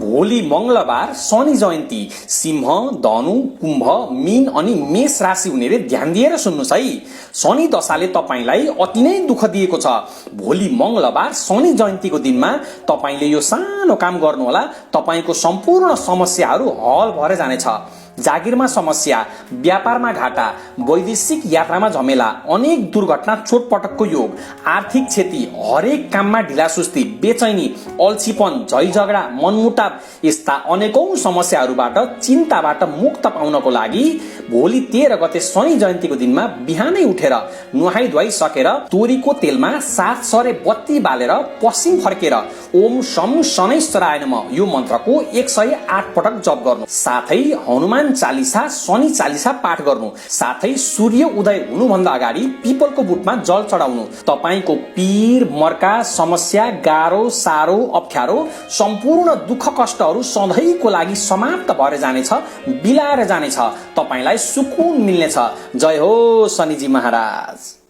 भोलि मंगलबार शनि जयन्ती। सिंह, धनु, कुम्भ, मीन अनि मेष राशि हुनेले ध्यान दिएर सुन्नुस् है। शनि दशाले तपाईलाई अति नै दुःख दिएको छ। भोलि मंगलबार शनि जयन्तीको दिनमा तपाईले यो सानो काम गर्नुहोला, तपाईको सम्पूर्ण समस्याहरू हल भएर जानेछ। जागिरमा समस्या, व्यापारमा घाटा, वैदेशिक यात्रामा झमेला, अनेक दुर्घटना चोटपटकको योग, आर्थिक क्षति, हरेक काममा ढिलासुस्ती, बेचैनी, अल्छीपन, झैझगडा, मनमुटाव यस्ता अनेकौं समस्याहरूबाट चिन्ताबाट मुक्त पाउनको लागि भोलि 13 गते शनि जयन्तीको दिनमा बिहानै उठेर नुहाई धुवाई सकेर तोरीको तेलमा 7 सरे बत्ती बालेर पश्चिम फर्केर ओम शम शनैश्चराय नमः यो मन्त्रको 108 पटक जप गर्नु। साथै हनुमान चालिसा, शनि चालिसा पाठ गर्नु। साथै सूर्य उदय हुनुभन्दा अगाडि पिपलको बुटमा जल चढाउनु। तपाईको पीर, मर्का, समस्या, गाह्रो, सारो, अप्ठ्यारो, सम्पूर्ण दुःख कष्टहरू सधैँको लागि समाप्त भएर जानेछ, बिलाएर जानेछ। तपाईलाई सुकुन मिल्नेछ। जय हो शनिजी महाराज।